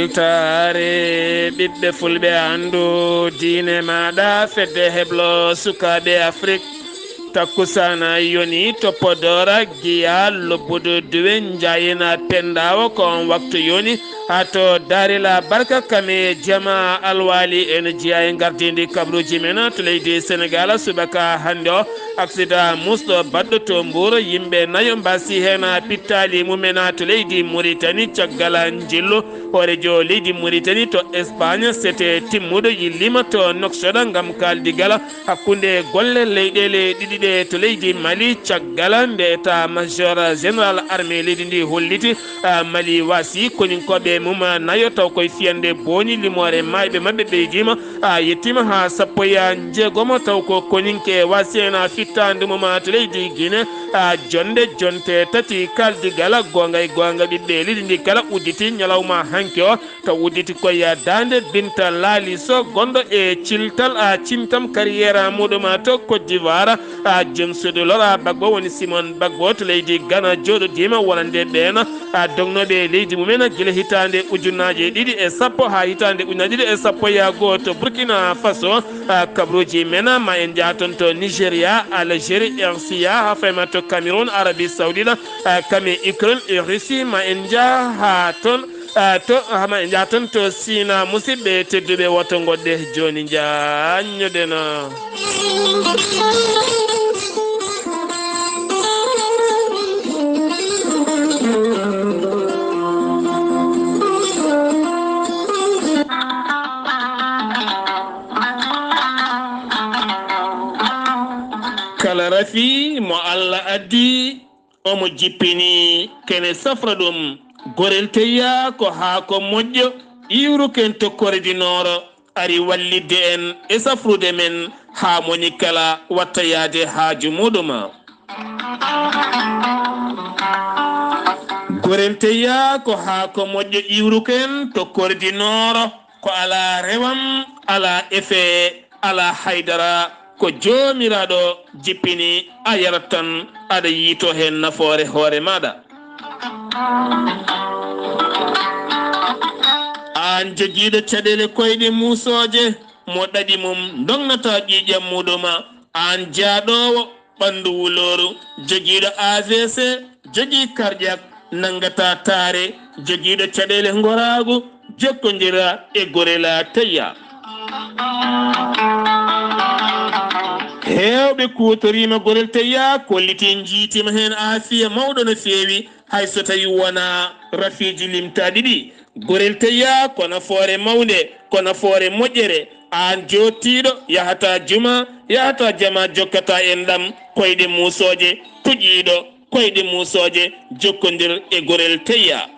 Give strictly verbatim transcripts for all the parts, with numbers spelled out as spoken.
Taare ɓiɓɓe fulɓe, anndu diine maaɗa, fedde heblo sukaaɓe Afrik. Takkusana yoni to Podor, Giya, Lobbudu, Duwe, Njayena, Pendawo, ko on waktu yoni. Haa to Darila Barka, kame jama alwali en jiya e gardindi kabruji men to leydi Senegal subaka hannde o. Aksida musɗo baɗɗo to Mbuur, yimɓe nayo mbasi heen pittaali mumen to leydi Muritani. Caggal njillu, hoorejo leydi Muritani to Espagne, sete timmuɗo yillima to Nouakchott ngam kaldigal hakkunde golle leyɗeele ɗiɗi ɗe to leydi Mali. Caggal nde état major général armée leydi ndi holliti, ah, Mali wasi koninkooɓe mum nayo taw koye fiyande booñi, limoore maayɓe maɓɓe ɓeydiima, ah, yettiima haa sappo e njeegomo, taw ko koninke wasi heen fittaandu mum to leydi Guinée, ah, jonde jonte tati kaldigal. Goonga e goonga, ɓiɓɓe leydi ndi kala udditi ñalawma hanki o, taw udditi koye daande Binta Laali Sow, gonɗo e ciltal, a cintam carrière muɗum to Côte d'Ivoire. A joom suudu Laurent Gbagbo woni Simon Gbagbo to leydi Ghana jooɗodiima wonande ɓeen, a dognooɓe leydi mumen gila hitaande ujunnaaje ɗiɗi e sappo haa hitaande ujunnaaje ɗiɗi e sappo e go'o to Burkina Faso. A kabruuji men, ma en njah toon to Nigeria, Algérie, R C A, haa fayma to Cameroun, Arabie Saoudite, a kame Ukraine e Russie, ma en njah haa toon. Ah, to, hama en njahtan to Sina, musidɓe tedduɓe, woto ngoɗɗe jooni, njaanñoɗen. Kala rafi mo Allah addi, omo jippini kene safra ɗum. Gorel teyya ko haako moƴƴo, iwruken to Kore du Nord, ari wallitde en e safrude men haa moni kala watta yahde haaju muɗum. Gorel teyya ko haako moƴƴo, iwruken to Kore du Nord, ko alaa rewam, alaa effet, alaa haydara, ko Joomiraaɗo jippini, a yarat tan, aɗa yiito heen nafoore hoore maaɗa. Aan jogiiɗo caɗeele koyɗe muusooje, mo ɗaɗi mum ndognataa ƴiiƴam muɗum, aan jaaɗoowo ɓanndu wulooru, jogiiɗo A V C, jogii cardiaque, nanngataa taare, jogiiɗo caɗeele ngoraagu, jokkondira e Gorel Teyya. Heewɓe kuutoriima Gorel Teyya, kollitii, njiytiima heen aafiya mawɗo no feewi, hay so tawii wonaa rafiiji limtaaɗi ɗi. Gorel Teyya ko nafoore mawnde, ko nafoore moƴƴere. Aan jooɗtiiɗo, yahataa juma, yahataa jama, jokkataa enɗam, koyɗe muusooje, tuƴiiɗo, koyɗe muusooje, jokkondir e Gorel Teyya.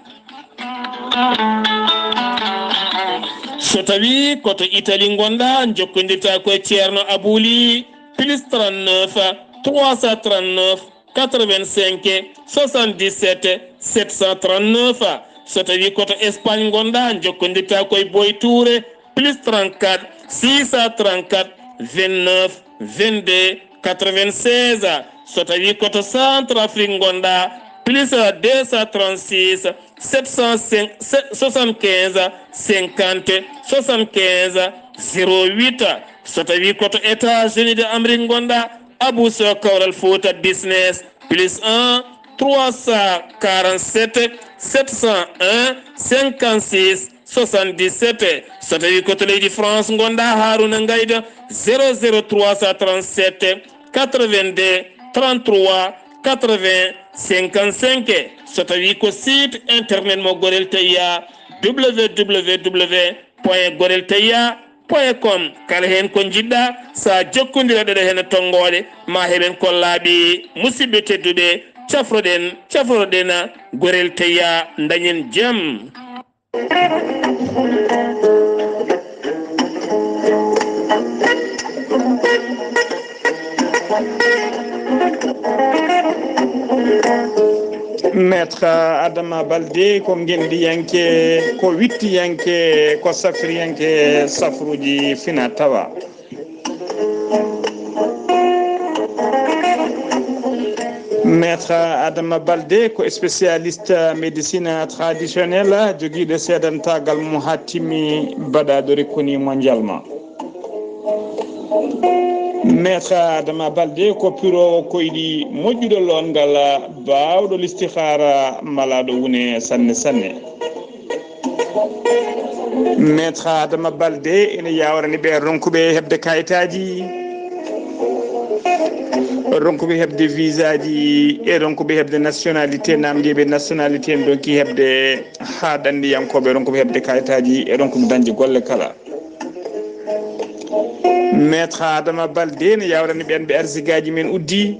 So tawii ko to Italie ngonɗaa, njokkondirtaa ko e Ceerno Abuli, plus trente-neuf, trois cent trente-neuf, quatre-vingt-cinq, soixante-dix-sept, sept cent trente-neuf. So tawii ko to Espagne ngonɗaa, njokkondirtaa ko e Boy Touré, plus trente-quatre, six cent trente-quatre, vingt-neuf, vingt-deux, quatre-vingt-seize. So tawii ko to Centrafrique ngonɗaa, plus deux cent trente-six, sept cent cinq, soixante-quinze, cinquante, soixante-quinze, zéro huit. So tawii ko to États-Unis de Amérique ngonɗaa, Abou Sow Kawral Fouta Business, plus un, trois cent quarante-sept, sept cent un, cinquante-six, soixante-dix-sept. So tawii ko to leydi France ngonɗaa, Haruna Ngayda, zéro zéro trois cent trente-sept, quatre-vingt-deux, trente-trois, quatre-vingts, cinquante-cinq. So tawii ko site internet mo Gorel Teyya, w w w point gorel teyya point com. Kala heen ko njiɗɗaa, so a jokkondirat ɗo heen e tonngoode, ma heɓen ko laaɓi. Musidɓe tedduɓe, cafroɗen, cafroɗen Gorel Teyya, ndañen jam. Maître Adama Baldé ko ngenndiyanke, ko wittiyanke, ko safriyanke safruuji fina tawa. Maître Adama Balde ko spécialiste médecine traditionnelle, jogiiɗo seedantagal mo haa timmi, baɗaaɗo reconnu mondialement. Maître Adama Balde ko piroowo koyɗi, moƴƴuɗo loongal, baawɗo listihaara, malaaɗo wune sanne sanne. Maître Adama Balde ene yawrani ɓe ronkuɓe heɓde kayitaaji, ronkuɓe heɓde visaaji, e ronkuɓe heɓde nationalité, namdiiɓe nationalité en donki heɓde, haa ɗanniyankooɓe ronkuɓe heɓde kayitaaji, e ronkuɓe dañde golle kala. Maître Adama Balde ne yawrani ɓen ɓe arsigaaji men uddi.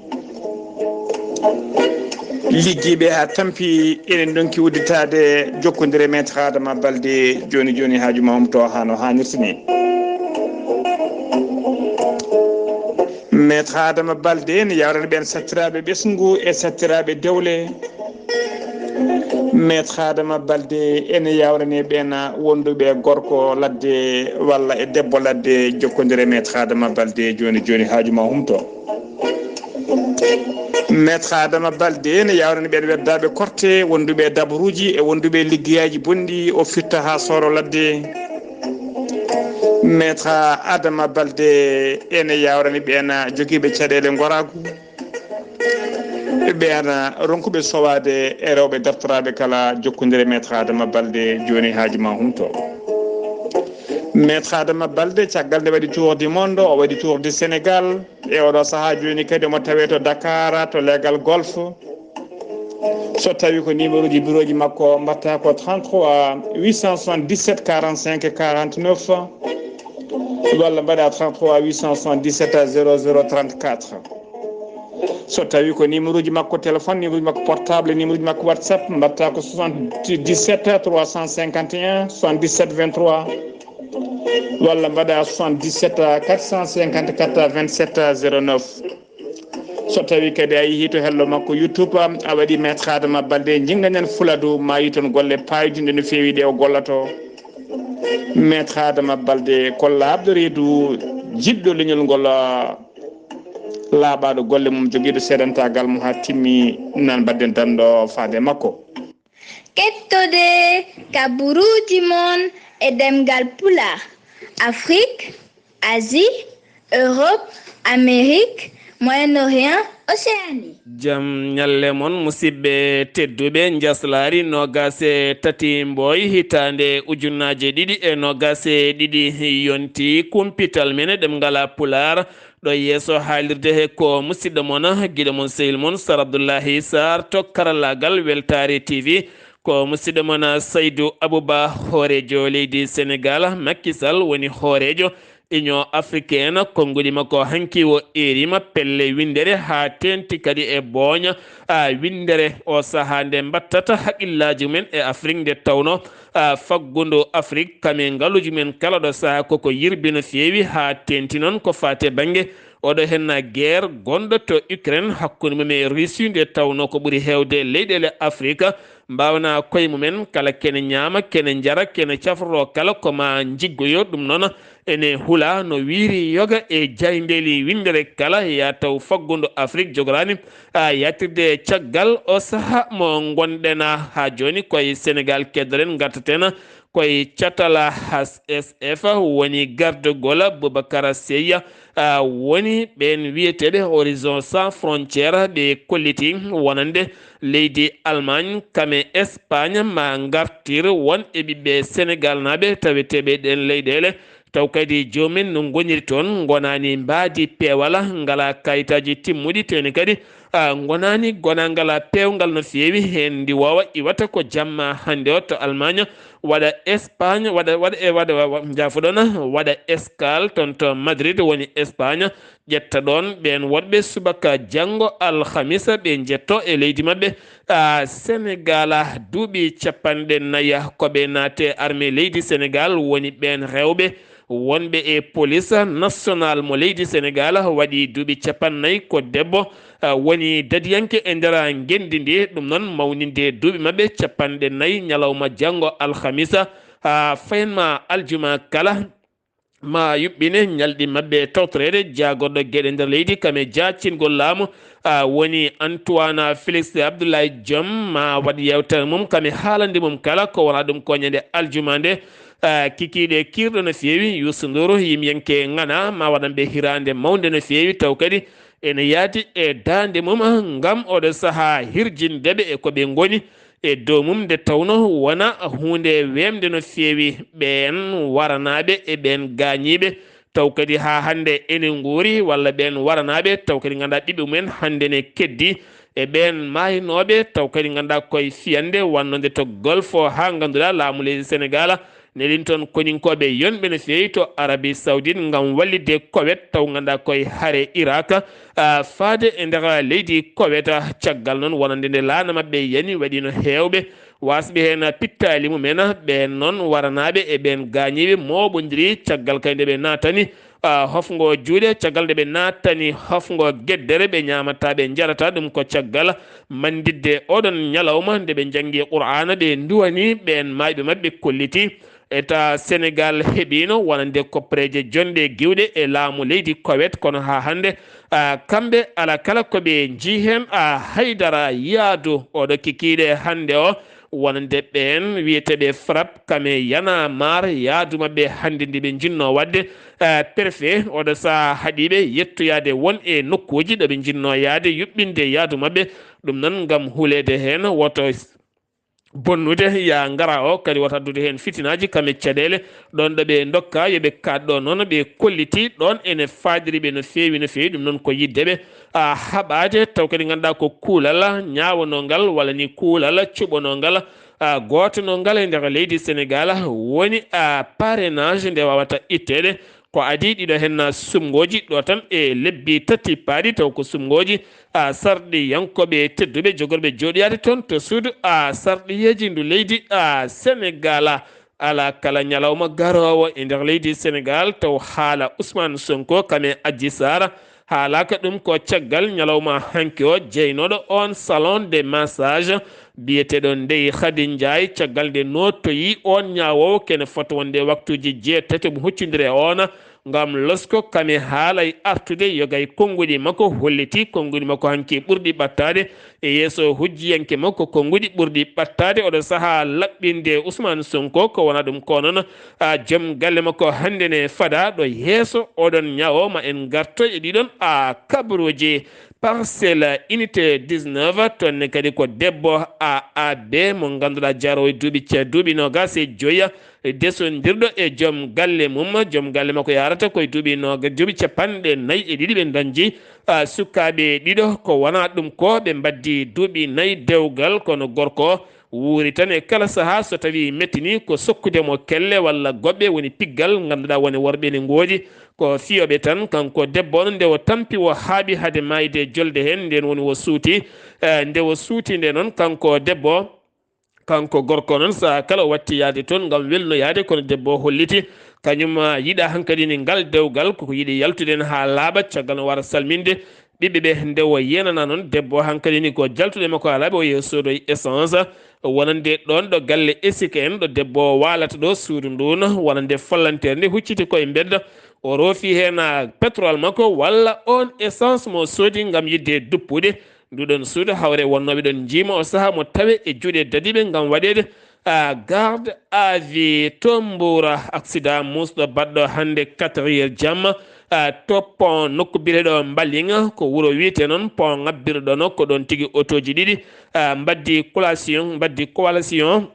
Liggiiɓe haa tampi, eɗen ndonki udditaade jokkondire Maître Adama Balde jooni jooni, haaju ma humto haa no haanirta ni. Maître Adama Balde ne yawrani ɓen sattiraaɓe ɓesngu e sattiraaɓe dewle. Maître Adama Balde ene yawrani ɓen wonduɓe gorko ladde walla e debbo ladde, jokkondire Maître Adama Balde jooni jooni, haaju ma humto. Maître Adama Balde ene yawrani ɓen weddaaɓe korte, wonduɓe e dabaruuji e wonduɓe e liggeyaaji bonɗi, o firta haa sooro ladde. Maître Adama Balde ene yawrani ɓen jogiiɓe caɗeele ngoraagu. Ɓe ana ronkuɓe sowaade e rewɓe dartoraaɓe kala, jokkondire Maître Adama Balde jooni, haaju ma humto. Maître Adama Balde, caggal nde waɗi tour du monde, o waɗi tour du Sénégal, e oɗo sahaa jooni kadi omo tawee to Dakar, to leegal Golf. So tawi ko numéro ji bureau ji makko, mbatta ko trente-trois huit cent soixante-dix-sept quarante-cinq quarante-neuf, walla mbaɗa trente-trois huit cent soixante-dix-sept zéro zéro trente-quatre. So tawi ko numéro ji makko téléphone, numéro ji makko portable, numéro ji makko WhatsApp, mbatta ko soixante-dix-sept trois cent cinquante et un soixante-dix-sept vingt-trois, walla mbaɗa soixante-dix-sept quatre cent cinquante-quatre vingt-sept zéro neuf. So tawi kadi a yehi to hello makko YouTube, a waɗi Maître Adama Balde, jinganen Fuladu, ma yi toon golle paayodinɗe no feewi ɗe o gollato. Maître Adama Balde ko laaɓɗo reedu, jiɗɗo leñol ngol, laaɓaaɗo golle mum, jogiiɗo seedantagal mum haa timmi, nan mbaɗden danndo faade makko. Kettode kaburuuji mon e ɗemngal Pulaar, Afrik, Asie, Europe, Amérique, Moyen-Orient, Océanie. Jam ñalle mon, musidɓe tedduɓe. Njaslaari noogaas e tati Mboy, hitaande ujunnaaje ɗiɗi e noogaas e ɗiɗi yonti. Kumpital men e ɗemngal Pulaar, ɗo yeeso haalirde he ko musidɗo mon, giɗo mon, sehil mon, Sar Abdullahi Sarr, to karallaagal Weltaare T V. Ko musidɗo mon Saydu Abuba, hooreejo leydi Senegaal. Macky Sall woni hooreejo Union Africaine. Konnguɗi makko hanki o eeriima pelle winndere haa teeŋti kadi e booña, a, winndere o sahaa nde mbattata haqillaji mumen e Afrik, nde tawno, a, faggudu Afrik kam e ngaluuji mumen kala ɗo sahaa koko yirbi no feewi, haa teeŋti noon ko faati e bannge oɗo henna guerre gonɗo to Ukraine hakkunde mum e Russie, nde tawno ko ɓuri heewde leyɗeele Afrika mbaawnaa koye mumen, kala kene ñaama, kene njara, kene cafroroo kala ko ma njiggoyo. Ɗum noon ene hula no wiiri yoga e jayndeli winndere kala, ya taw faggudu Afrik jogoraani, a, yaatirde caggal o saha mo ngonɗen haa jooni. Koye Senegaal keddoɗen, ngartaten koye catal H S F, woni gardagol Boubacar Seye, a, woni ɓeen wiyeteeɓe Horizon Sans Frontières, ɓe kolliti wonande leydi Allemagne kam e Espagne ma ngartir won e ɓiɓɓe Senegaal naaɓe taweteeɓe ɗeen leyɗeele, taw kadi joomumen no ngoniri toon ngonaani mbaadi peewal, ngalaa kayitaaji timmuɗi, teni kadi, a, ngonaani gonangal peewngal no feewi. Heen ndi woowa iwata ko jamma hannde o to Allemagne, waɗa Espagne, waɗa, waɗa, e waɗa, wa-, wa-, njaafoɗon, waɗa escale toon to Madrid, woni Espagne, ƴetta ɗoon ɓeen woɗɓe subaka janngo alhamisa, ɓe njetto e leydi maɓɓe, a, Senegaal. Duuɓi capanɗe nayi ko ɓe naate armée leydi Senegaal, woni ɓeen rewɓe wonɓe e police national mo leydi Senegaal, waɗi duuɓi capannayyi. Ko debbo, a, woni dadiyanke e nder ngenndi ndi. Ɗum noon, mawninde duuɓi maɓɓe capanɗe nayi ñalawma janngo alhamisa, a, fayanma aljuma kala, ma yuɓɓine ñalɗi maɓɓe tawtoreede jaagorɗo geɗe nder leydi kam e jaacingol laamu, a, woni Antoine Félix Abdoulaye Diome, ma waɗ yewtere mum kam e haalande mum kala ko wona ɗum ko ñande aljuma nde. A, kikiiɗe kiirɗo no feewi, Youssou Ndour, yimyanke ŋana, ma waɗan ɓe hiraande mawnde no feewi, taw kadi ene yaadi e daande mum ngam oɗo sahaa hirjinde ɓe e ko ɓe ngoni e dow mum, nde tawno wona huunde weemde no feewi ɓeen waranaaɓe e ɓeen gaañiiɓe, taw kadi haa hannde ene nguuri, walla ɓeen waranaaɓe, taw kadi ngannduɗaa ɓiɓɓe mumen hannde ne keddi, e ɓeen maaynooɓe, taw kadi ngannduɗaa koye fiyande wannode to Golfe haa ngannduɗaa laamu leydi Senegaal nelin toon koninkooɓe yonɓe no feewi to Arabie Saoudite ngam wallitde Koweït, taw ngannduɗaa koye hare Irak, a, faade e nder leydi Koweït. Caggal noon wonande nde laana maɓɓe yani waɗino heewɓe waasɓe heen pittaali mumen, ɓeen noon waranaaɓe e ɓeen gaañiiɓe mooɓondiri, caggal kay nde ɓe naatani, a, hofngo juuɗe, caggal nde ɓe naatani hofngo geddere, ɓe ñaamataa, ɓe njarataa, ɗum ko caggal mannditde oɗon ñalawma nde ɓe njanngi Qur'aana, ɓe nduwani ɓeen maayɓe maɓɓe kolliti. Eta Senegaal heɓiino wonande koppareeje jonɗe giwɗe e laamu leydi Koweït, kono haa hannde, a, kamɓe alaa kala ko ɓe njii heen, a, haydara yaadu. Oɗo kikiiɗe hannde o, wonande ɓeen wiyeteeɓe FRAPP, kam e Y'en a marre, yaadu maɓɓe hannde ndi ɓe njinnoo waɗde, a, préfet, oɗo sahaa haɗiiɓe yettoyaade won e nokkuuji ɗo ɓe njinnoo yahde yuɓɓinde yaadu maɓɓe. Ɗum noon ngam huleede heen woto bonnude ya ngara o, kadi wota addude heen fitinaaji kam e caɗeele. Ɗoon ɗo ɓe ndokka yo ɓe kaaɗ ɗo noon, ɓe kolliti ɗoon ene faaɗiri ɓe no feewi, no feewi. Ɗum noon ko yiɗde ɓe, a, haɓaade, taw kadi ngannduɗaa ko kuulal ñaawanongal walla ni kuulal cuɓanongal, a, gootanongal e nder leydi Senegaal woni, a, parrainage nde wawata itteede. Ko adii ɗiɗo heen sumngooji ɗo tan e lebbi tati paaɗi, taw ko sumngooji, a, sarɗiyankooɓe tedduɓe jogorɓe jooɗiyaade toon to suudu, a, sarɗiyeeji ndu leydi, a, Senegaal. Alaa kala ñalawma garoowo e nder leydi Senegaal taw haala Ousmane Sonko kam e Adji Sarr haalaaka. Ɗum ko caggal ñalawma hanki o jeynooɗo oon salon de massage biyeteeɗo Ndeye Khady Ndiaye, caggal nde nootoyi oon ñaawoowo kene fota wonde waktuuji jeetati omo huccondiri e oon ngam losko kam e haala e artude. Yoga e konnguɗi makko holliti konnguɗi makko hanki ɓurɗi ɓattaade e yeeso hujjiyanke makko, konnguɗi ɓurɗi ɓattaade oɗo sahaa laɓɓinde Ousmane Sonko. Ko wona ɗum ko noon, a, joom galle makko hannde ne fada ɗo yeeso oɗon ñaawo. Ma en ngarto e ɗiɗon, a, kabaruuji. Parcelle unité dix-neuf, toon ne kadi ko debbo A A B mo ngannduɗaa jaroowo e duuɓi ce-, duuɓi noogaas e joyi, desondirɗo e joom galle mum. Joom galle makko yahrata koye duuɓi nooga-, duuɓi capanɗe nayi e ɗiɗi. Ɓe dañi, a, sukaaɓe ɗiɗo, ko wona ɗum ko ɓe mbaddi duuɓi nayi dewgal, kono gorko o wuuri tan e kala sahaa so tawii mettini ko sokkude mo kelle walla goɓɓe woni piggal, ngannduɗaa woni worɓe ne ngoodi ko fiyooɓe tan. Kanko debbo on nde o tampi o haaɓi hade maayde jolde heen, ndeen woni o suuti. Eh, nde o suuti nde noon kanko debbo, kanko gorko noon sahaa kala o watti yahde toon ngam welnoyaade, kono debbo o holliti kañum, ah, yiɗa hankadi ni ngal dewgal, koko yiɗi yaltude heen haa laaɓa, caggal no wara salminde ɓiɓɓe ɓe. Nde o yenana noon debbo o hankadi ni ko jaltuɗo e makko haa laaɓa, o yehi soodoyi essence wonande ɗoon ɗo galle Esika en, ɗo debbo o waalata ɗo suudu ndun, wonande follanteere nde hucciti koye mbedda. O roofi heen, ah, pétrole makko walla oon essence mo soodi ngam yiɗde duppude nduɗon suudu hawre wonnooɓe ɗon njiima o sahaa mo tawe e juuɗe dadiiɓe ngam waɗeede, ah, garde à vue to Mbuur. Accident muusɗo baɗɗo hannde quatre heures jamma, ah, to pont nokku biyeteeɗo Mbaling, ko wuro wiyetee noon pont ŋabbirɗo ɗoon, ko ɗoon tigi otooji ɗiɗi, ah, mbaddi collation, mbaddi coalition,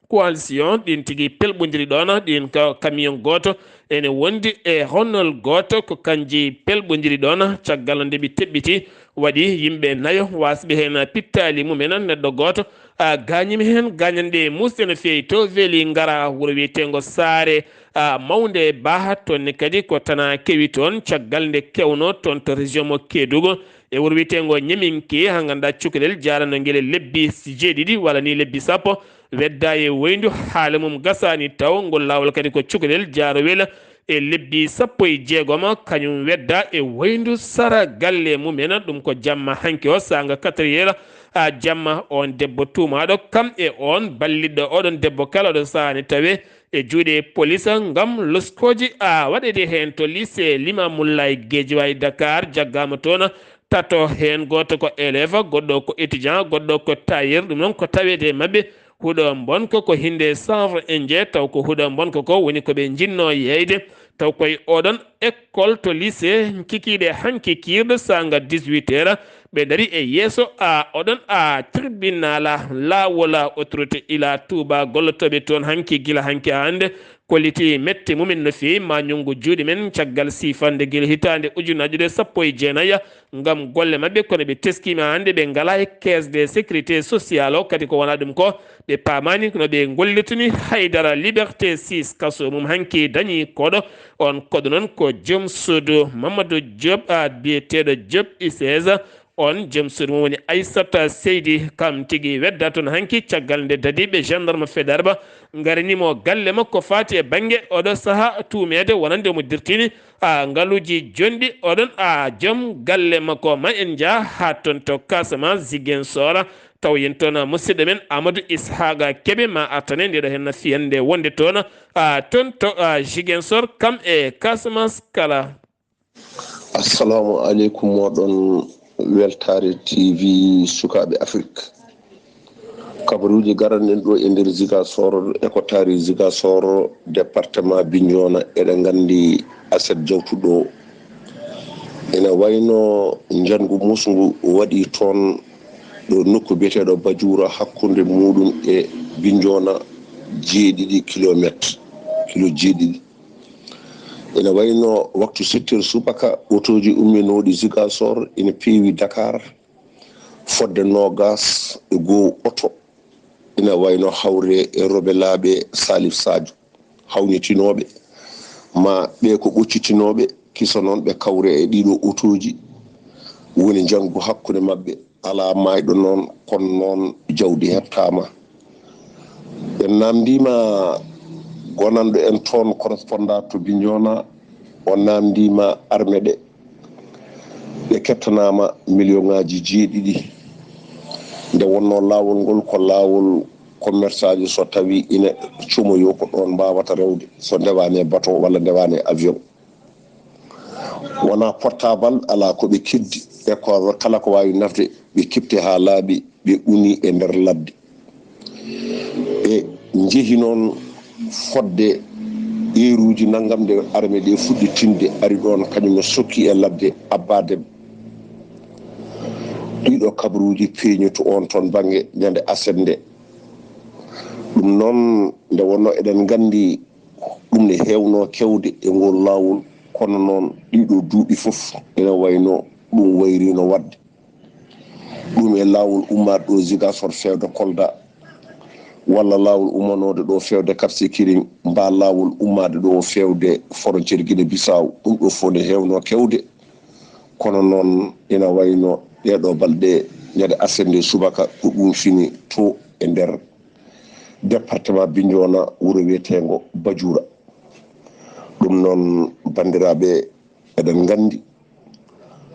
coalition, ɗin tigi pelɓondiri ɗoon, ɗin ka camion gooto ene wondi e Renault gooto, ko kanji pelɓondiri ɗoon. Caggal nde ɓe teɓɓiti, waɗi yimɓe nayo, waasɓe heen pittaali mumen, neɗɗo gooto, a, gaañiima heen gaañanɗe muusɗe no feewi. To Vélingara, wuro wiyeteengo Saare, a, Mawnde Baha, toon ne kadi ko tana kewi toon, caggal nde kewnoo toon to région mo Kédougou, e wuro wiyeteengo Ñeminke, haa ngannduɗaa cukalel jaarano ngel e lebbi jeeɗiɗi walla ni lebbi sappo, wedda e woyndu, haala mum gasaani taw. Ngol laawol kadi ko cukalel jaarowel e lebbi sappo e jeegom, kañum wedda e woyndu sara galle mumen. Ɗum ko jamma hanki o, saanga quatre heures, a, jamma. On debbo tuumaaɗo, kam e on ballitɗo oɗon debbo kala oɗo sahaa ne tawe e juuɗe police ngam loskooji a waɗede heen to lycée Limamoulaye Guédiawaye Dakar, jaggaama toon tato, heen gooto ko élève, goɗɗo ko étudiant, goɗɗo ko tailleur. Ɗum noon ko taweede e maɓɓe huɗo mbonko ko hinde chanvre indien, taw ko huɗo mbonko ko woni ko ɓe njinnoo yeeyde. Taw koye oɗon école to lycée kikiiɗe hanki kiirɗo saanga dix-huit heures, ɓe dari e yeeso a oɗon a tribunal a laawol a autorité ila Touba gollotooɓe toon hanki gila hanki haa hannde. Kolliti mette mumen no feewi ma ñunngu juuɗe men caggal siifande gila hitaande ujunaaje ɗiɗi e sappo e jeenayi ngam golle maɓɓe, kono ɓe teskiima hannde ɓe ngalaa e caisse de sécurité sociale o, kadi ko wonaa ɗum ko ɓe paamaani no ɓe ngollitini haydara. Liberté six kaso mum hanki dañi koɗo. On koɗo noon ko joom suudu Mamadou Diop, a biyeteeɗo Diop Isesa. On joom suudu mum woni Aissata Seydi, kam tigi wedda toon hanki caggal nde dadiiɓe gendarme Faidherbe ngarini mo galle makko faati e bannge oɗo saha tuumeede wonande mo dirtini a ngaluuji jonɗi. Oɗon a joom galle makko ma en njaa haa toon to Casamance, Ziguinchor, taw yen toon musidɗo men Amadou Ishaqa Kebe ma artane ndeɗo henna fiyande wonde toon a toon to a Ziguinchor kam e Casamance kala. Assalamu aleykum moɗon weltaare T V sukaaɓe Afrik. Kabaruuji garanɗen ɗo e nder Ziguinchor, e ko taari Ziguinchor, département Bignona, eɗen nganndi aset jawtuɗo o. Ene wayno njanngu musngu waɗi toon ɗo nokku biyeteeɗo Bajuura, hakkunde muɗum e Bignona jeeɗiɗi kilometre, kilo jeeɗiɗi. Ene wayno waktu sept heures subaka, otooji umminooɗi Ziguinchor ene peewi Dakar, fodde noogas e goo oto. Ene wayno hawre e robelaaɓe Salif Sadio, hawnitinooɓe, ma ɓe ko ɓoccitinooɓe, kisa noon ɓe kawre e ɗiɗo otooji. Woni njanngu hakkunde maɓɓe. Alaa maayɗo noon, kono noon jawdi heɓtaama. En naamndiima gonanɗo en toon, correspondant to Bignona, o naamndiima armée ɗe, ɓe kettanaama million ŋaaji jeeɗiɗi. Nde wonnoo laawol ngol ko laawol commerçant ji, so tawii ina comoyoo ko ɗoon mbaawata rewde, so ndewaani e bateau walla ndewaani e avion. Wonaa portable alaa ko ɓe keddi, e ko kala ko waawi nafde ɓe kipte haa laaɓi, ɓe uni e nder ladde. Ɓe njehi noon fodde eeruuji nanngam, nde armée ɗe fuɗɗi tinde, ari ɗoon kañum ne sokki e ladde abbaade. Ɗiɗo kabaruuji peeñi to oon toon bannge ñande aset nde. Ɗum noon, nde wonnoo eɗen nganndi ɗum ne heewnoo kewde e ngol laawol, kono noon ɗiɗo duuɓi fof ene wayno ɗum wayriino waɗde. Ɗum e laawol ummaaɗo ɗo Ziguinchor feewde Kolda, walla laawol ummanooɗo ɗo feewde Cap Skirring, mbaa laawol ummaaɗo ɗo feewde frontière Guinée Bissau. Ɗum ɗo fof ne heewnoo kewde, kono noon ina wayno ɗeeɗo balɗe, ñande aset nde subaka, ko ɗum fini to e nder département Bignona, wuro wiyeteengo Bajuura. Ɗum noon, banndiraaɓe, eɗen nganndi,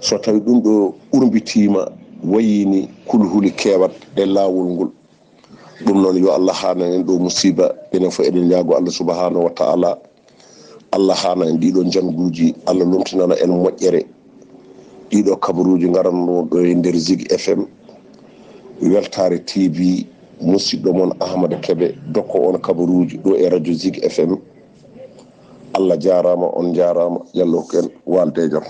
so tawi ɗum ɗo urmbitiima, wayi ni kulhuli keewat e laawol ngol. Ɗum noon, yo Allah haana en ɗo musiba, enen fof eɗen ñaago Allah subhanahu wa ta'ala, Allah haana en ɗiɗo njannguuji, Allah lomtinana en moƴƴere. Ɗiɗo kabaruuji ngaranno ɗo e nder Zig F M, Weltaare T V, musiɗɗo mon Ahmada Kebe, dokko on kabaruuji ɗo e radio Zig F M. Allah jaaraama, on njaaraama, yo Allah hokku en waalde e jam.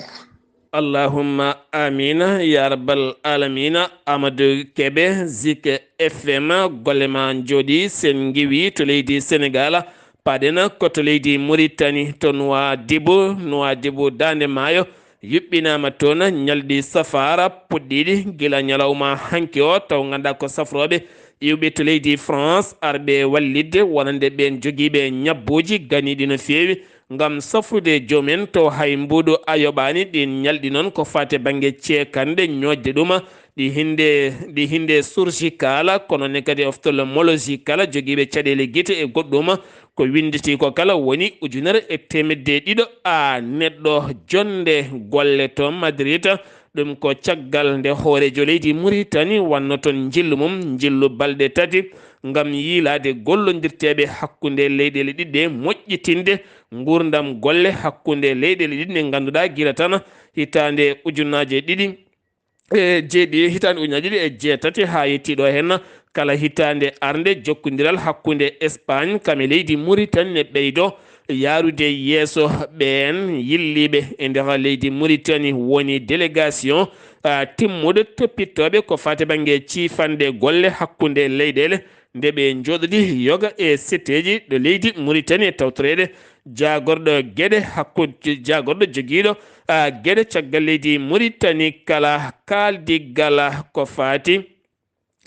Allahumma amiina ya rabbal alamina. Amadou Kebe, Zik F M, golle ma njooɗi, sen ngiwi to leydi Senegal, paɗen ko to leydi Muritani, to Nuwaadibu, Nuwaadibu Daande Maayo, yuɓɓinaama toon ñalɗi safaara puɗɗiiɗi gila ñalawma hanki o, taw nganndaa ko safrooɓe iwɓe to leydi France arɓe wallitde wonande ɓeen jogiiɓe ñabbuuji ganiiɗi no feewi ngam safrude joom en, to hay mbuuɗu a yoɓaani. Ɗiin ñalɗi noon ko faati e bannge ceekanɗe, ñoƴde ɗum, ɗi hinde, ɗi hinde surgical, kono ne kadi ophtalmological, jogiiɓe caɗeele gite e goɗɗum, ko winnditi ko kala woni ujunere e teemedde ɗiɗo a neɗɗo. Jonnde golle to Madrid, ɗum ko caggal nde hooreejo leydi Muritani wanno toon njillu mum, njillu balɗe tati, ngam yiilaade gollondirteeɓe hakkunde leyɗeele ɗiɗi ɗe, moƴƴitinde nguurndam golle hakkunde leyɗeele ɗiɗi ɗe ngannduɗaa gila tan hitaande ujunaaje ɗiɗi e jeeɗi, hitaande ujunaaje ɗiɗi e jeetati haa yettii ɗo heen, kala hitaande arnde jokkondiral hakkunde Espagne kam e leydi Mauritanie ne ɓeydo yaarude yeeso. Ɓeen yilliiɓe e nder leydi Mauritanie woni délégation, ah, timmuɗo toppitooɓe ko faati bannge ciifande golle hakkunde leyɗeele nde ɓe njooɗodi yoga e setteeji ɗo leydi Mauritanie e tawtoreede jaagorɗo geɗe hakkunde, jaagorɗo jogiiɗo, ah, geɗe caggal leydi Mauritanie kala kaaldigal ko faati,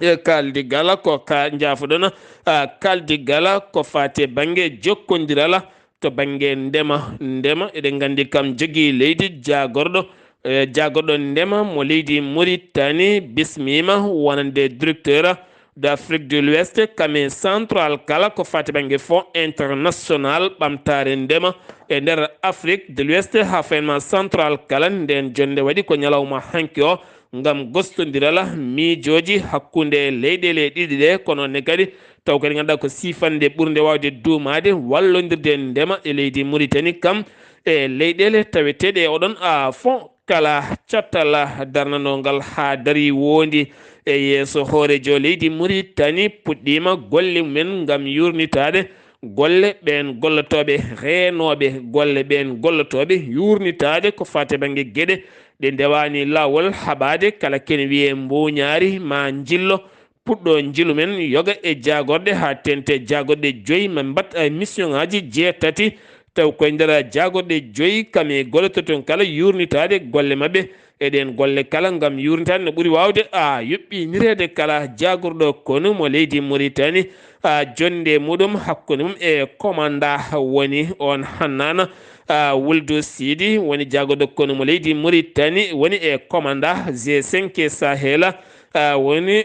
e kaaldigal ko ka njaafoɗon, ah, kaaldigal ko faati e bannge jokkondiral to bannge ndema. Ndema, eɗen nganndi kam jogii leydi jaagorɗo, e jaagorɗo ndema mo leydi Mauritanie bismiima wonande directeur d'Afrique de l'Ouest, kam e central kala ko faati bannge Fonds International ɓamtaare ndema e nder Afrique de l'Ouest haa fayma central kala. Ndeen jonnde waɗi ko ñalawma hanki o ngam gostondiral miijooji hakkunde leyɗeele ɗiɗi ɗe, kono ne kadi taw kadi ngannduɗaa ko siifannde ɓurnde waawde duumaade wallondirde ndema e leydi Mauritanie kam e leyɗeele taweteeɗe e oɗon, a, fonds. Kala cattal darnanoo ngal haa darii woondi e yeeso hooreejo leydi Mauritanie puɗɗiima golle mumen ngam yuurnitaade golle ɓeen gollotooɓe, reenooɓe golle ɓeen gollotooɓe, yuurnitaade ko faati bannge geɗe ɗe ndewaani laawol haɓaade, kala kene wiyee mbuuñaari maa njillo, puɗɗo njilu men yoga e jaagorɗe haa teeŋti jaagorɗe joyi, ma mbaɗ, eh, mission ŋaaji jeetati, taw koye nder jaagorɗe joyi kam e gollotooɓe toon kala yuurnitaade golle maɓɓe e ɗeen golle kala ngam yuurnitaade no ɓuri waawde a yuɓɓinireede kala jaagorɗo konu mo leydi Mauritanie, a, jonnde muɗum hakkunde mum e komanda woni oon Hannana, a, Wuldu Sidi woni jaagorɗo konu mo leydi Mauritanie woni e komanda G cinq Sahel, a, woni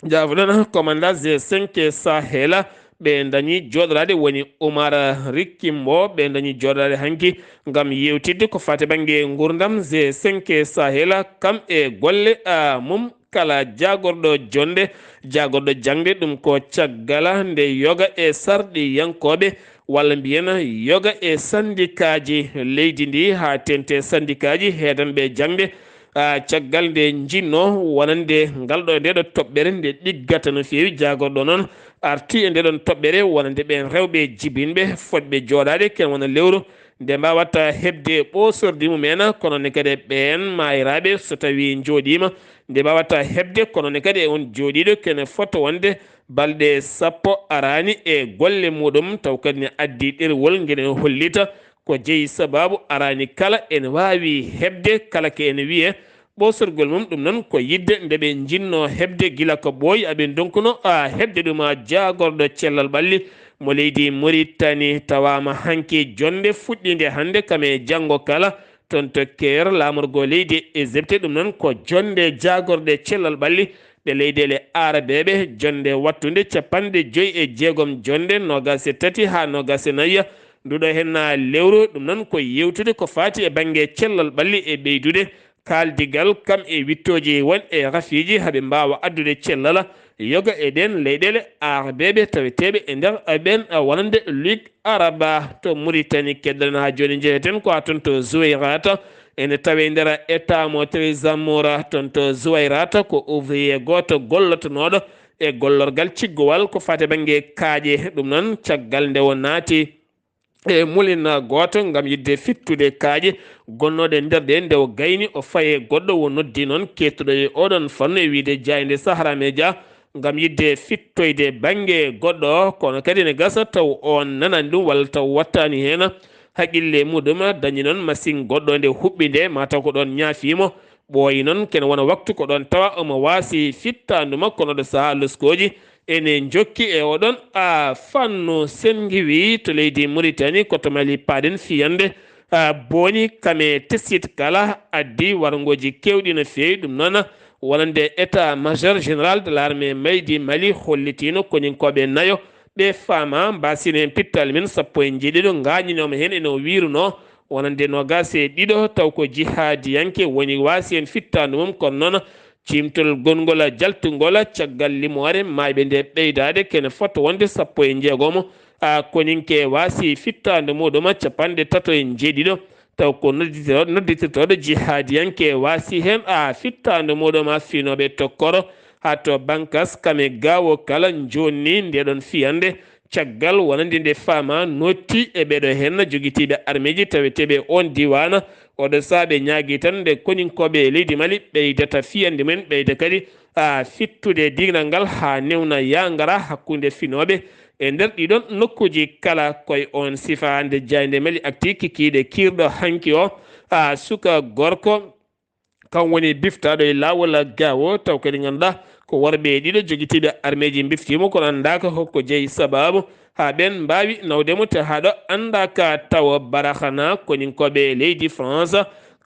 Jaafoɗon, commandant G cinq Sahel, ɓe dañi jooɗoraade woni Oumar Rikimbo, ɓe dañi jooɗoraade hanki ngam yeewtidde ko faati bannge nguurndam G cinq Sahel, kam e golle, a, mum kala jaagorɗo jonnde, jaagorɗo jaŋde, ɗum ko caggal nde yoga e sarɗiyankooɓe walla mbiyen yoga e sandikaaji leydi ndi, haa teeŋti sandikaaji heedanɓe jaŋde, a, caggal nde njinnoo wonande ngal ɗo, nde ɗo toɓɓere nde ɗiggata no feewi, jaagorɗo noon arti e nde ɗon toɓɓere wonande ɓeen rewɓe jibinɓe fotɓe jooɗaade kene wona lewru nde mbaawata heɓde ɓoosordi mumen, kono ne kadi ɓeen maayiraaɓe so tawii njooɗiima nde mbaawata heɓde, kono ne kadi e on jooɗiiɗo kene fota wonde balɗe sappo araani e golle muɗum, taw kadi ne addi ɗerwol ngel ene hollita ko jeyi sabaabu araani kala ene waawi heɓde kala ko ene wiyee ɓoosorgol mum. Ɗum noon ko yiɗde nde ɓe njinnoo heɓde gila ko ɓooyi, aɓe ndonkuno, a, heɓde ɗum, a, jaagorɗo cellal ɓalli mo leydi Mauritanie, tawaama hanki jonnde fuɗɗiinde hannde kam e janngo kala, toon to Caire, laamorgo leydi Égypte. Ɗum noon ko jonnde jaagorɗe cellal ɓalli ɗe leyɗeele aarabeeɓe, jonnde wattunde capanɗe joyi e jeegom jonnde, noogaas e tati haa noogaas e nayi nduɗo heen lewru. Ɗum noon ko yeewtude ko faati e bannge cellal ɓalli e ɓeydude kaaldigal kam e wittooji won e rafiiji haa ɓe mbaawa addude cellal yoga e ɗeen leyɗeele aarabeeɓe taweteeɓe e nder ɓeen wonande Ligue Araba to Mauritanie. Keddoɗen haa jooni, njeheten ko haa toon to Zouairata, ene tawee nder état mo Treizamoura. Toon to Zouairata ko ouvrier gooto gollotonooɗo e gollorgal ciggowal ko faati bannge kaaƴe. Ɗum noon, caggal nde o naati e moulin gooto ngam yiɗde fittude kaaƴe gonnooɗe nder ɗe, nde o gayni, o fayi e goɗɗo, o noddi noon keettuɗo e oɗon fannu e wiyde Jaaynde Sahara Media ngam yiɗde fittoyde bannge goɗɗo, kono kadi ene gasa taw oon nanaani ɗum walla taw wattaani heen haqqille muɗum, dañi noon masiŋ goɗɗo nde huɓɓi nde, mataw ko ɗoon ñaafiimo. Ɓooyi noon kene wona waktu ko ɗoon tawa omo waasi fittaandu makko, no ɗo sahaa loskooji ene njokki e oɗon, a, fannu. Sen ngiwi to leydi Mauritanie, ko to Mali paaɗen fiyande, a, boni kame tesit kala addi warngooji keewɗi no feewi. Ɗum noon wonande état major général de l'armée maydi Mali hollitiino koninkooɓe nayo ɓe faama, mbaasino heen pittaali men sappo e njeeɗiɗo, ngaañinooma heen ene o wiirunoo wonande noogaas e ɗiɗo, taw ko jihaadiyanke woni waasi heen fittaandu mum, kono noon Ciimtol gonngol jaltungol caggal limoore maayɓe nde ɓeydaade kene fota wonde sappo e njeegomo. A koninke waasi fittaandu muɗum capanɗe tato e njeeɗiɗo. Taw ko nodditoro-, nodditirtooɗo jihaadiyanke waasi heen a fittaandu muɗum a finooɓe tokkoro. Haa to Bankas kame gaawo kala jonni ndeɗon fiyande. Caggal wonande nde faama notti e ɓeɗo heen jogitiiɓe armeeji taweteeɓe oon diiwaan. Oɗo saabe ñaagi tan nde koninkooɓe e leydi Mali ɓeydata fiyande mumen, ɓeyda kadi a fittude diigal ngal haa newna yaa ngara hakkunde finooɓe e nder ɗiɗon nokkuuji kala. Koye oon sifa nde jaaynde Mali Actu kikiiɗe kiirɗo hanki o, a suka gorko, kam woni biftaaɗo e laawol gaawo, taw kadi ngannduɗaa ko worɓe ɗiɗo jogitiiɓe armeeji mbiftiimo, kono anndaaka hokko jeyi sabaabu haa ɓeen mbaawi nawde mo te haa ɗo anndaaka. Tawa Barkhane koninkooɓe leydi France,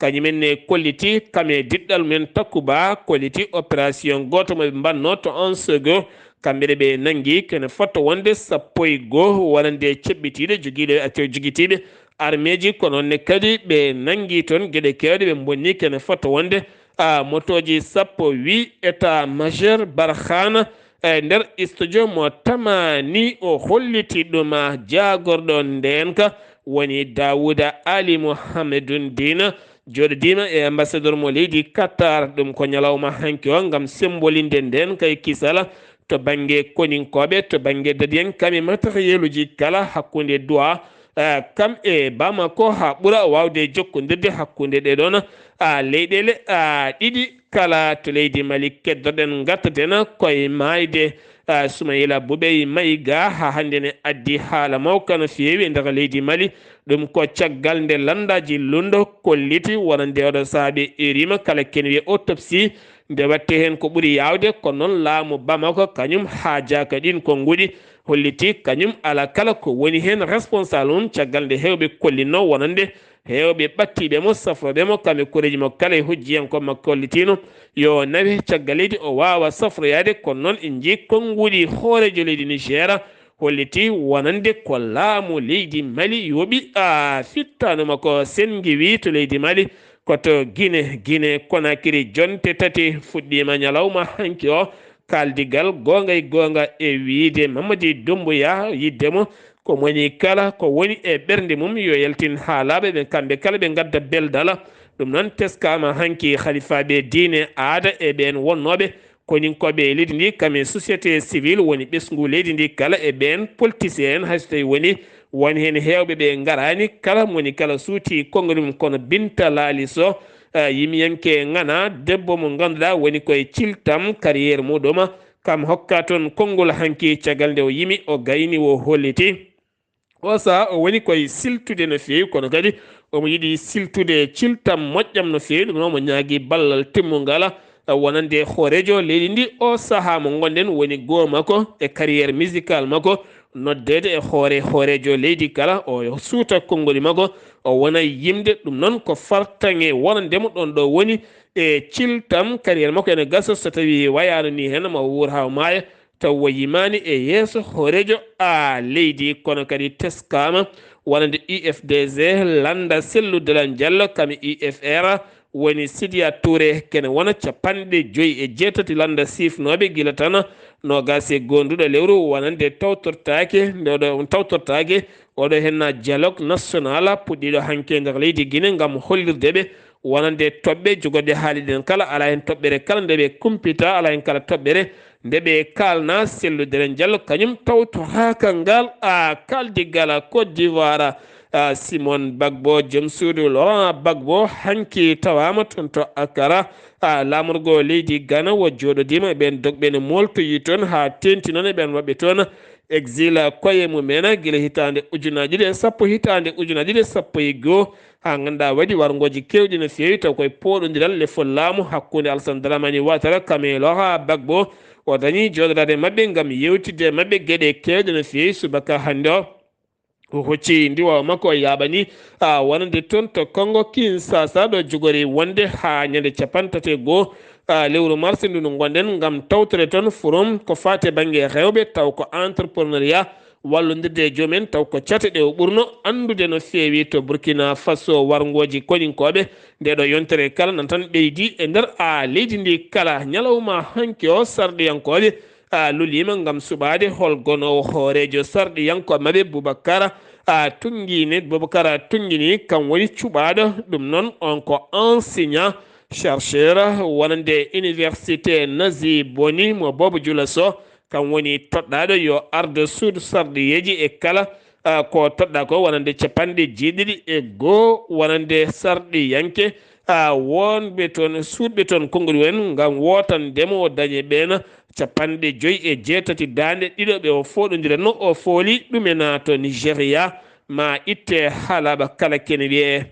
kañumen ne kolliti kam e diɗɗal mumen Takuba, kolliti opération gooto mo ɓe mbaɗno to Ansogo. Kamɓe ɗe ɓe nanngi kene fota wonde sappo e goo wonande ceɓɓitiiɗo jogiiɗo, jogitiiɓe armeeji, kono ne kadi ɓe nanngi toon geɗe keewɗe, ɓe mbonni kene fota wonde a motooji sappo, wi état majeur Barkhane e nder studio mo tamani o holliti ɗum. Jaagorɗo ndeenka woni Daouda Ali Mohamedou Dine, jooɗodiima e ambassadeur mo leydi Qatar. Ɗum ko ñalawma hanki o ngam sembolinde ndeenka e kisal to bannge koninkooɓe, to bannge dadiyen kam e matériel uji kala hakkunde duwa, eh, kam e Bamako haa ɓura waawde jokkondirde hakkunde ɗee ɗoon, ah, leyɗeele, ah, ɗiɗi kala. To leydi Mali keddoɗen ngartaten koye maayde, ah, Soumaïla Boubèye Maïga haa hannde ne addi haala mawka no feewi e nder leydi Mali. Ɗum ko caggal nde lanndaaji lunndo kolliti wonande oɗo saabe erima kala ken wiye autopsie nde watte heen ko ɓuri yaawde, ko noon laamu Bamako kañum haajaaka ɗiin konnguɗi, holliti kañum ala kala ko woni heen responsable mum, caggal nde heewɓe kollinno wonande heewɓe ɓattiiɓe mo, safrooɓe mo, kam e koreeji mo kala e hojjiyankooɓe makko kollitiino yo nawe caggal leydi o waawa safroyaade, kono noon en njii konnguɗi hooreejo leydi Niger holliti wonande ko laamu leydi Mali yooɓi, a fittaandu makko senngi wi to leydi Mali, ko to Guinée, Guinée Conakry. Jonte tati fuɗɗiima ñalawma hanki o, kaaldigal goonga e goonga e wiyde Mamadi Doumbouya, yidde mo ko moni kala ko woni e ɓernde mum yo yaltin haalaaɓe ɓe, kamɓe kala ɓe ngadda beldala. Ɗum noon teskaama hanki halifaaɓe diine, aada e ɓeen wonnooɓe koninkooɓe e leydi ndi, kam e société civile woni ɓesngu leydi ndi kala e ɓeen politicien en, hay so tawi woni won heen heewɓe ɓe ngaraani, kala moni kala suuti konngol mum. Kono Binta Laali Soh, eh, yimiyanke ŋana, debbo mo ngannduɗaa woni koye ciltam carrière muɗum, kam hokka toon konngol hanki caggal nde o yimi, o gayni, o holliti. O sahaa o woni koye siltude no feewi, kono kadi omo yiɗi siltude ciltam moƴƴam no feewi. Ɗum noon omo ñaagi ballal timmungal, eh, wonande hooreejo leydi ndi. O sahaa mo ngonɗen woni goo makko e carrière musicale makko, noddeede e hoore hooreejo leydi kala, o suuta konngoli makko, o wona yimde. Ɗum noon ko fartaŋŋe wonande mo ɗoon ɗo woni e ciltam carrière makko ene gasa so tawi wayaano ni heen ma wuur haa o maaya, taw o yimaani e yeeso hooreejo a leydi. Kono kadi teskaama wonande U F D G, lannda Cellou Dalein Diallo, kam e U F R, woni Sidiya Touré, kene wona capanɗe joyi e jeetati lannda siifnooɓe gila tan noogaas e goonduɗo lewru wonande tawtortaake, nde oɗo tawtortaake oɗo henna dialogue national puɗɗiiɗo hanki e nder leydi Guinée ngam hollirde ɓe wonande toɓɓe jogorɗe haaliɗen kala, alaa heen toɓɓere kala nde ɓe kumpita, alaa heen kala toɓɓere nde ɓe kaalna. Cellou Dalein Diallo kañum tawtoraaka ngal a kaaldigal Côte d'Ivoire. A Simon Gbagbo, joom suudu Laurent Gbagbo, hanki tawaama toon to Accra. A laamorgo leydi Ghana wo jooɗodiima e ɓeen dogɓe ne mooltoyi toon haa teenti noon e ɓeen waɗɓe toon exil koye mumen gila hitaande ujunaaji ɗiɗi e sappo, hitaande ujunaaji ɗiɗi e sappo e goo. Haa ngannduɗaa waɗi warngooji keewɗi no feewi, taw koye pooɗondiral lefol laamu hakkunde Alassane Dramane Ouattara kam e Laurent Gbagbo. O dañi jooɗodaade maɓɓe ngam yeewtidde e maɓɓe geɗe keewɗe no feewi subaka hannde o. O hocci ndiwaawa makko, o yaaɓani, a, wonande toon to Congo Kinshasa, ɗo jogori wonde haa ñande capanɗe tati e goo, a, lewru mars ndu ndu ngonɗen, ngam tawtore toon forum ko faati e bannge rewɓe, taw ko entrepreneuriat wallondirde e joom en, taw ko cate ɗe o ɓurno anndude no feewi to Burkina Faso. Warngooji koninkooɓe nde ɗo yontere kala nan tan ɓeydi e nder a leydi ndi kala. Ñalawma hanki o, sarɗiyankooɓe a loliima ngam suɓaade hol gonoowo hooreejo sarɗiyankooɓe maɓɓe, Boubacar a Tunngini. Boubacar a Tunngini kam woni cuɓaaɗo. Ɗum noon, on ko enseignant chercheur wonande université Nazi Boni mo Bobo Jula Sow. Kam woni toɗɗaaɗo yo ardo suudu sarɗiyeeji e kala, ah, ko toɗɗaa ko wonande capanɗe jeeɗiɗi e goo wonande sarɗiyanke, ah, wonɓe toon, suuɗɓe toon konngol en ngam wootande mo o dañe ɓeen capanɗe joyi e jeetati daande ɗiɗo ɓe o fooɗondiranno o fooli ɗumen to Nigeria. Ma itte haalaaɓe kala kene wiyee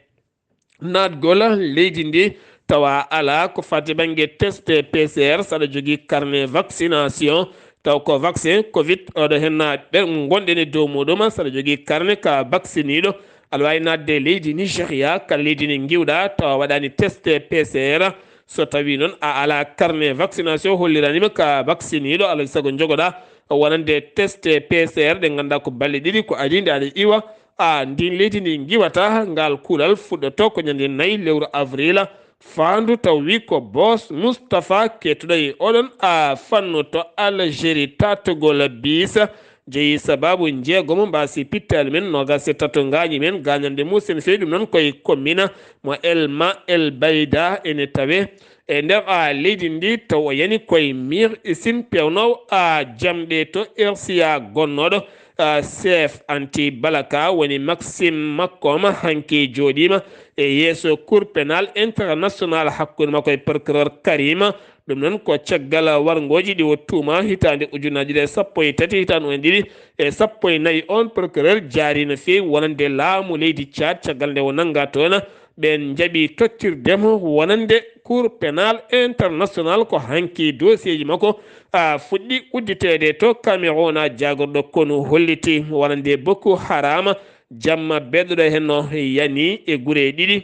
naatgol leydi ndi tawa alaa ko fati bannge test P C R, saɗa jogii carnet vaccination, taw ko vaccin covid oɗo hen na ɓe gonɗen e dow muɗum, saɗa jogii carnet ka vacciniiɗo, aɗa waawi naatde leydi Nigeria, kala leydi ndi ngiwɗa tawa waɗaani test P C R. So tawi noon a alaa carnet vaccination holliraniima ka vacciniiɗo, alaa sago jogoɗa wonande test P C R ɗe ngannduɗaa ko balɗe ɗiɗi ko adii nde aɗa iwa, a ndin leydi ndi ngiwata. Ngal kuulal fuɗɗoto ko ñande nayi lewru avril. Faandu taw wi ko Boss Moustapha kettuɗo e oɗon a fannu to Algérie, tatugol biisa jeyi sababu njeego mo mbaasi pittaali men, noogas e tato ngaañi men, gaañande musen fewi ɗum noon koye commune mo Elma El Bayda ene tawe e nder a leydi ndi. Taw o yani koye mir isin pewnoowo a jamɗe to R C A gonnooɗo, ah, chef anti balaka woni Maxime Makoma hanki jooɗiima e yeeso Cour pénal international hakkunde makko e procureur Karima. Ɗum noon ko caggal warngooji ɗi o tuuma hitaande ujunaaji ɗiɗi e sappo e tati, hitaande ujunaaji ɗiɗi e sappo e nayi. On procureur jaari no feewi wonande laamu leydi Tchad caggal nde o nannga toon. Ɓeen njaɓi tottirde mo wonande Cour pénal international ko hanki dossier ji makko a fuɗɗi udditeede to Cameroun. A jaagorɗo konu holliti wonande Boko Haram jamma beɗɗoɗo hen no yani e gure ɗiɗi.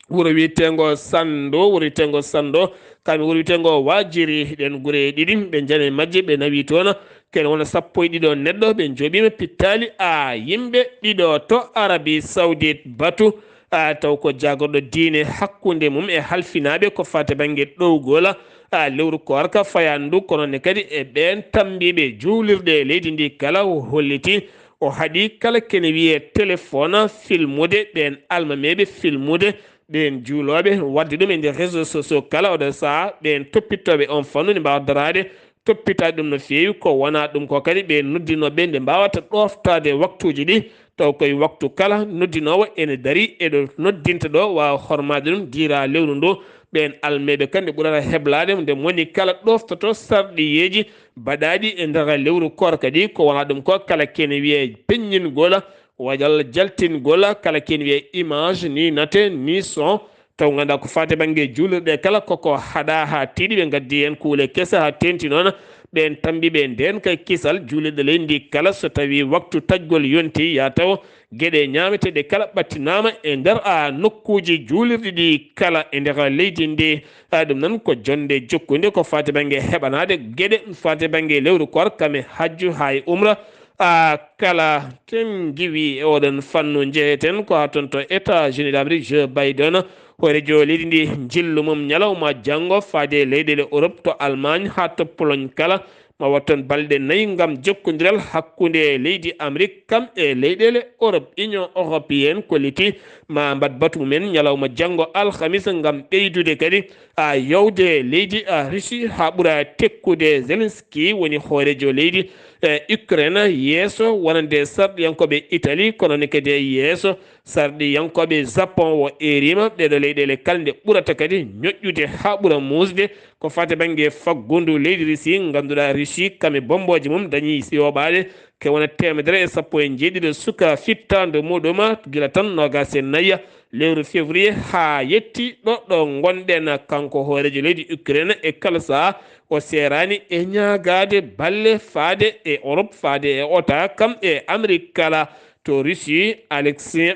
Wuro wiyeteengo Sando, wuro wiyeteengo Sando, kam e wuro wiyeteengo Wajiri, ɗen gure ɗiɗi, ɓe njani majje, ɓe nawi toon. Kene wona sappo e ɗiɗo neɗɗo, ɓe njoɓiima pittaali a yimɓe ɗiɗo to Arabie Saoudite. Batu, a, taw ko jaagorɗo diine hakkunde mum e halfinaaɓe ko fate bannge ɗowgol, a, lewru koorka fayandu, kono ne kadi e ɓeen tambiiɓe juulirɗe e leydi ndi kala o holliti, o haɗi kala kene wiyee téléphone filmude, ɓeen almameeɓe filmude, ɓeen juulooɓe waɗde ɗum e nder réseaux sociaux kala oɗo sahaa, ɓeen toppittooɓe on fannu ne mbaawa daraade, toppitaade ɗum no feewi, ko wonaa ɗum ko kadi ɓe noddinooɓe nde mbaawata ɗooftaade waktuuji ɗi, taw koye waktu kala noddinoowo ene darii e ɗo noddinta ɗo, waawa hormaade ɗum, diira lewru ndu. Ɓeen almeeɓe kadi nde ɓurata heblaade, nde moni kala ɗooftoto sarɗiyeeji baɗaaɗi e nder lewru koorka ɗi, ko wonaa ɗum ko kala kene wiyee peññingol, walla jaltingol, kala kene wiyee image ni nate ni son, taw ngannduɗaa ko faati bannge juulirɗe kala koko haɗaa haa tiiɗi, ɓe ngaddi heen kuule kese haa teeŋti noon. Ɓeen tammbiiɓe ndeen kay kisal juulirɗe leydi ndi kala, so tawii waktu taƴgol yontii, yaa taw geɗe ñaameteeɗe kala ɓattinaama e nder a nokkuuji juulirɗi ɗi kala e nder leydi ndi. A, ɗum noon ko jonnde jokkunde ko faati bannge heɓanaade geɗe faati bannge lewru koor kam e hajju haa e umra. A, kala ken ngiwi e oɗon fannu, njeheten ko haa toon to États-Unis d'Amérique, Joe Biden, hooreejo leydi ndi, njillu mum ñalawma janngo faade e leyɗeele Europe to Allemagne haa to Pologne kala, ma waɗ toon balɗe nayi ngam jokkondiral hakkunde leydi Amérique kam e leyɗeele Europe. Union européenne kolliti ma mbaɗ batu mumen ñalawma janngo alhamis ngam ɓeydude kadi a yowde leydi a Russie haa ɓura tekkude. Zelensky woni hooreejo leydi, eh, Ukraine yeeso wonande sarɗiyankooɓe Italie, kono ne kadi yeeso sarɗiyankooɓe Japon. O eeriima ɗeeɗo leyɗeele kala nde ɓurata kadi ñoƴƴude haa ɓura muusde ko faati bannge faggundu leydi Russie. Ngannduɗaa Russie kam e bommbooje mum dañi si yoɓaade ke wona teemedere e sappo e jeeɗiɗo suka fittaandu muɗum gila tan noogaas e nayi lewru février haa yetti ɗo, ɗo ngonɗen. Kanko hooreejo leydi Ukraine e kala sahaa o seeraani e ñaagaade balle faade e Europe, faade e OTAN kam e Amérique kala. To Russie, Alexis,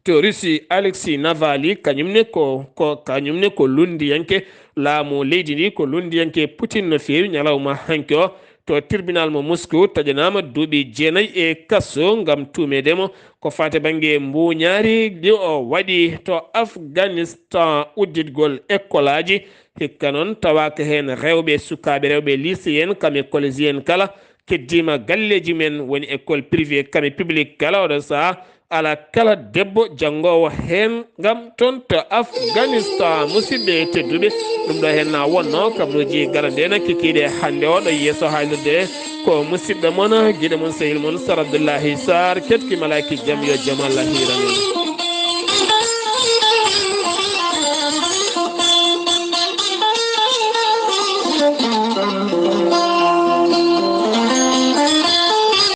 to Russie, Alexis Navalny, kañum ne ko, ko, kañum ne ko lunndiyanke laamu leydi ndi, ko lunndiyanke Putin no feewi. Ñalawma hanki o, to tribunal mo Moscou, taƴanaama duuɓi jeenayi e kaso ngam tuumeede mo ko faati bannge mbuuñaari ndi o waɗi to Afghanistan udditgol ekkolaaji. Hikka noon tawaaka heen rewɓe, sukaaɓe rewɓe lycéen kam e collégiens kala keddiima galleeji men woni école privée kam e public kala oɗo sahaa. Alaa kala debbo janngoowo heen ngam toon to Afghanistan. Musidɓe tedduɓe, ɗum ɗo heen na wonno kabaruuji gaɗanɗe en kikiiɗe hannde o ɗo yeeso haalirde. Ko musidɗo mon, giɗo mon, sehil mon, Sar Abdullahi Sar, ketki malaaki jam, yo jam Allah hiiran en.